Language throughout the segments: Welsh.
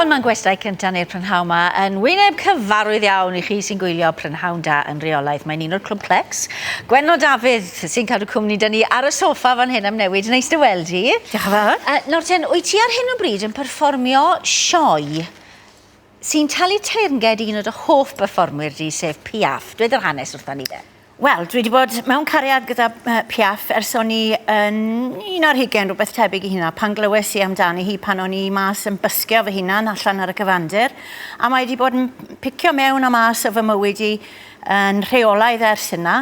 Ond mae'n gwestai cyntaf neu'r prynhawn yma yn wyneb cyfarwydd iawn i chi sy'n gwylio Prynhawn Da yn rheolaidd. Mae'n un o'r Clwb Clecs. Gwenno Dafydd sy'n cadw cwmni 'da ni ar y soffa fan hyn am newid. Neis dy weld di. Diolch yn fawr. Nawr ten, wyt ti ar hyn o bryd yn perfformio sioe sy'n talu teyrnged i un o dy hoff berfformwyr di, sef Piaf. Dwed yr hanes wrtha ni de. Wel, dwi 'di bod mewn cariad gyda Piaf ers o'n i yn un ar hugain, rhywbeth tebyg i hynna, pan glywes i amdani hi pan o'n i mas yn bysgio fy hunan allan ar y cyfandir, a mae 'di bod yn picio mewn a mas o fy mywyd i yn rheolaidd ers hynna.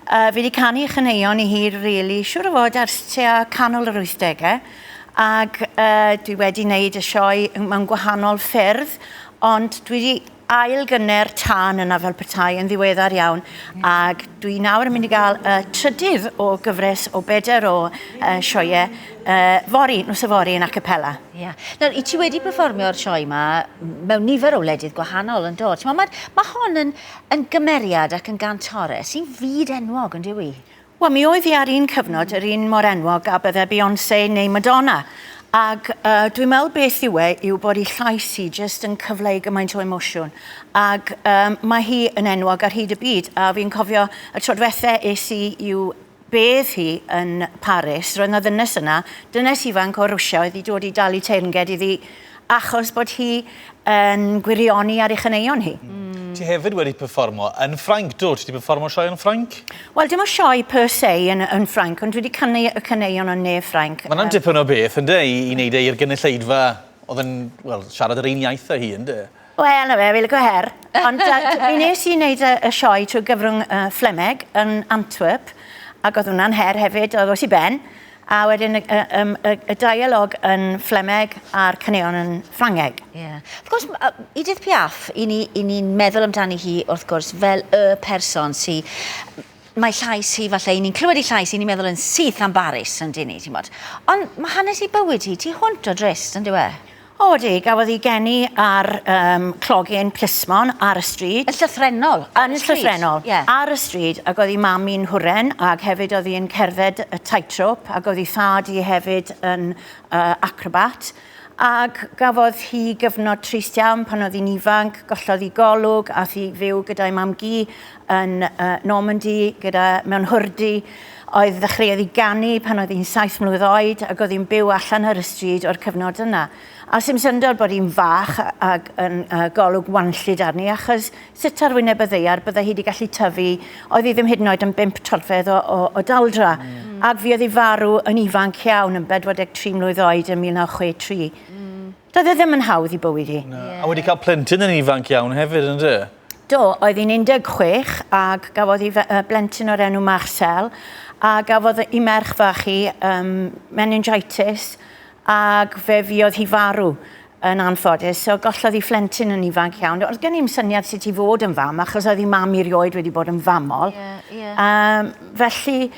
Fi 'di canu chaneuon i hi rili, siŵr o fod ers tua canol yr wythdegau, ac dwi wedi wneud y sioe mewn gwahanol ffyrdd, ond dwi 'di ail-gynnu'r tân yna fel petai yn ddiweddar iawn ac dwi nawr yn mynd i gael y trydydd o gyfres o bedair o sioeau fory, nos yfory yn acapella. Ie. Nawr, i ti wedi perfformio'r sioe yma mewn nifer o wledydd gwahanol yn do? Ti'n mae, mae hon yn, yn gymeriad ac yn gantores sy'n fyd enwog, yn dyw i? Wel, mi oedd hi ar un cyfnod yr un mor enwog â bydde Beyoncé neu Madonna. Ac uh, dwi'n meddwl beth yw e yw bod ei llais hi jyst yn cyfleu gymaint o emosiwn. Ac um, mae hi yn enwog ar hyd y byd. A fi'n cofio y tro diwetha es i i'w bedd hi yn Paris, roedd yna ddynes yna, dynes ifanc o Rwsia oedd wedi dod i dalu teyrnged iddi achos bod hi yn gwirioni ar ei chaneuon hi. Mm. Ti hefyd wedi perfformo yn Ffrainc, do? Ti wedi perfformo sioe yn Ffrainc? Wel, dim o sioe per se yn, yn Ffrainc, ond dwi wedi canu y caneuon yn ne Ffrainc. Mae'n um, dipyn o beth, ynddo, i, i wneud e i'r gynulleidfa oedd yn, wel, siarad yr un iaith â hi, ynddo? Wel, na fe, fi'n licio her. Ond mi nes i wneud y, y sioe trwy gyfrwng Fflemeg yn Antwerp, ac oedd hwnna'n her hefyd, oedd oes i ben. A wedyn y, y, y, y dialog yn Fflemeg a'r caneuon yn Ffrangeg. Ie. Yeah. Wrth gwrs, Edith Piaf, i ni, i ni'n meddwl amdani hi, wrth gwrs, fel y person sy... Mae llais hi, falle, i ni'n clywed ei llais, i ni'n meddwl yn syth am Baris, yn dyn ni, ti'n bod. Ond mae hanes ei bywyd hi, tu hwnt o drist, yn dyw e? O di, gafodd ei geni ar um, clogyn plismon ar y stryd. Yn llythrennol? Yn llythrennol, yeah. ar y stryd, ac oedd ei mam i'n hwren, ac hefyd oedd hi'n cerdded y tightrope, ac oedd ei thad hi hefyd yn acrobat. Ac gafodd hi gyfnod trist iawn pan oedd hi'n ifanc, gollodd hi golwg, ath hi fyw gyda'i mam-gu yn Normandy, gyda, mewn hwrdy. Oedd ddechreuodd hi ganu pan oedd hi'n saith mlwydd oed ac oedd hi'n byw allan ar y stryd o'r cyfnod yna. A sim syndod bod hi'n fach ac yn golwg wanllyd arni achos sut ar wyneb y ddaear bydde hi wedi gallu tyfu, oedd hi ddim hyd yn oed yn bump troedfedd o, o, o daldra. Mm. Ac fuodd hi farw yn ifanc iawn, yn 43 mlwydd oed yn 1963. Mm. Doedd e ddim yn hawdd i bywyd hi. Na. Yeah. A wedi cael plentyn yn ifanc iawn hefyd, ynddo? Do, oedd hi'n 16 ac gafodd hi blentyn o'r enw Marcel a gafodd ei merch fach hi um, meningitis ac fe fuodd hi farw yn anffodus. So gollodd hi phlentyn yn ifanc iawn. Oedd gen i'm syniad sut i fod yn fam achos oedd hi mam i rioed wedi bod yn famol. Yeah, yeah. Um, felly,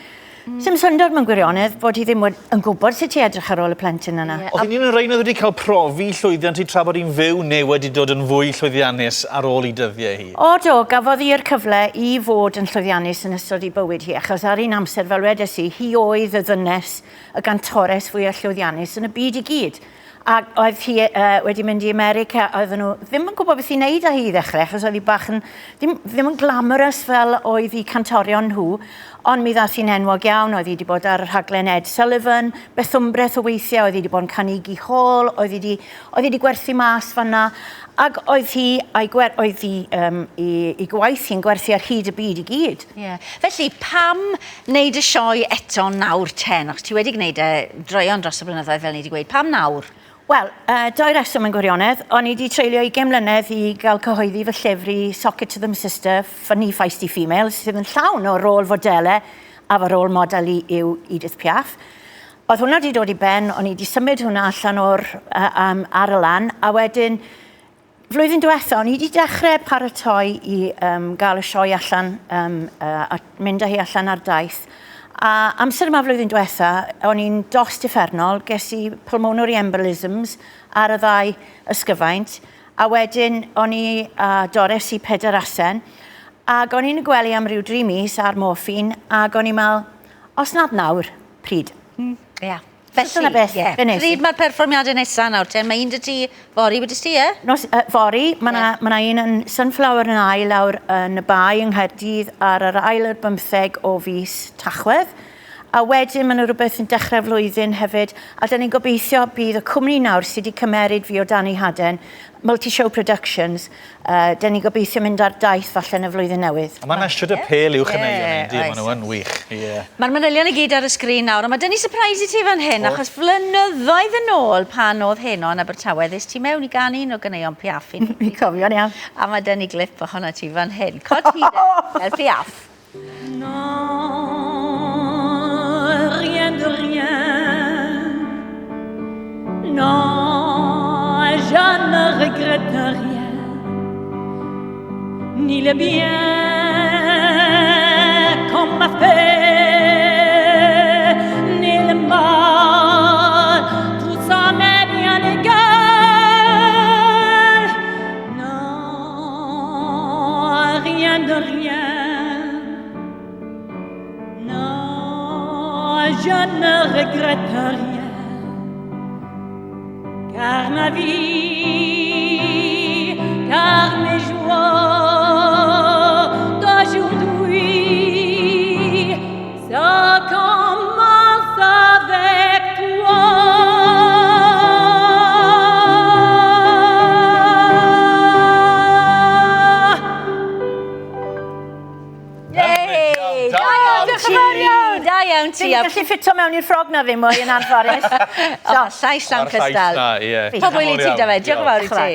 Sim syndod mewn gwirionedd bod hi ddim yn gwybod sut i edrych ar ôl y plentyn yna. Yeah. Oedd hi'n un o'r rhain oedd wedi cael profi llwyddiant hi tra bod hi'n fyw neu wedi dod yn fwy llwyddiannus ar ôl ei dyddiau hi? O do, gafodd hi'r cyfle i fod yn llwyddiannus yn ystod ei bywyd hi, achos ar un amser, fel wedes i, hi oedd y ddynes, y gantores fwyaf llwyddiannus yn y byd i gyd. Ac oedd hi uh, wedi mynd i America, oedden nhw ddim yn gwybod beth i wneud â hi i ddechrau, achos oedd hi bach yn, ddim, ddim yn glamorous fel oedd hi cantorion nhw, ond mi ddath hi'n enwog iawn, oedd hi wedi bod ar y rhaglen Ed Sullivan, beth wmbreth o weithiau, oedd hi wedi bod yn Carnegie Hall, oedd hi wedi, oedd hi wedi gwerthu mas fanna, ac oedd hi, a'i gwer, oedd hi, um, i, i gwaith hi'n gwerthu ar hyd y byd i gyd. Yeah. Felly, pam wneud y sioe eto nawr ten? Achos ti wedi gwneud e droeon dros y blynyddoedd, fel ni wedi gweud. Pam nawr? Wel, dau reswm yn gwirionedd. O'n i wedi treulio 20 mlynedd i gael cyhoeddi fy llyfr i Sock It To Them Sister, Funny Feisty Females, sydd yn llawn o rôl fodelau, a fy rôl model i yw Edith Piaf. Oedd hwnna wedi dod i ben, o'n i wedi symud hwnna allan o'r, uh, um, ar y lan, a wedyn Flwyddyn diwetha, o'n i wedi dechrau paratoi i um, gael y sioe allan um, a mynd â hi allan ar daith. A amser yma flwyddyn diwetha, o'n i'n dost uffernol, ges i pulmonary embolisms ar y ddau ysgyfaint, a wedyn o'n i a dores i pedair asen, ac o'n i'n y gwely am ryw dri mis ar morphine, ac o'n i'n meddwl, os nad nawr, pryd? Mm, yeah. Felly, dyna beth, ie. Fe nes i. Pryd mae'r perfformiadau nesaf nawr te? Mae un 'da ti fory, wedest ti, ie? Nos, fory, mae 'na ma' 'na un yn Sunflower yn ail lawr yn y Bae yng Nghaerdydd ar yr ail ar bymtheg o fis Tachwedd. A wedyn mae 'na rhywbeth yn dechrau'r flwyddyn hefyd, a 'dan ni'n gobeithio bydd y cwmni nawr sydd wedi cymeryd fi o dan eu haden, Multi-Show Productions, uh, 'dan ni'n gobeithio mynd ar daith falle yn y flwyddyn newydd. A mae 'na shwd apêl i'w chaneuon Ie, yndi, maen nhw oes. yn wych, ie. Mae'r manylion i gyd ar y sgrin nawr, ond mae 'da ni surprise i ti fan hyn, achos flynyddoedd yn ôl pan oedd Heno yn Abertawe, ddest ti mewn i ganu un o ganeuon Piaf i ni. Fi'n cofio'n iawn. A mae 'da ni glip ohono ti fan hyn. Cod hi de, fel Piaf. Non, rien de rien. Non, je ne regrette rien. Ni le bien qu'on m'a fait, ni le mal. Tout ça m'est bien égal. Non, rien de rien. Non, je ne regrette rien, car ma vie, car mes joies d'aujourd'hui, ça commence avec toi. Yay! Da iawn, Diolch yn fawr iawn! Da iawn ti. Ti'n gallu ffito mewn i'r ffrog na ddim mwy yn anffodus. O, llais llawn Ma'r llais cystal. 'na, ie. Pob hwyl i ti, Dyfed. Diolch yn fawr i ti.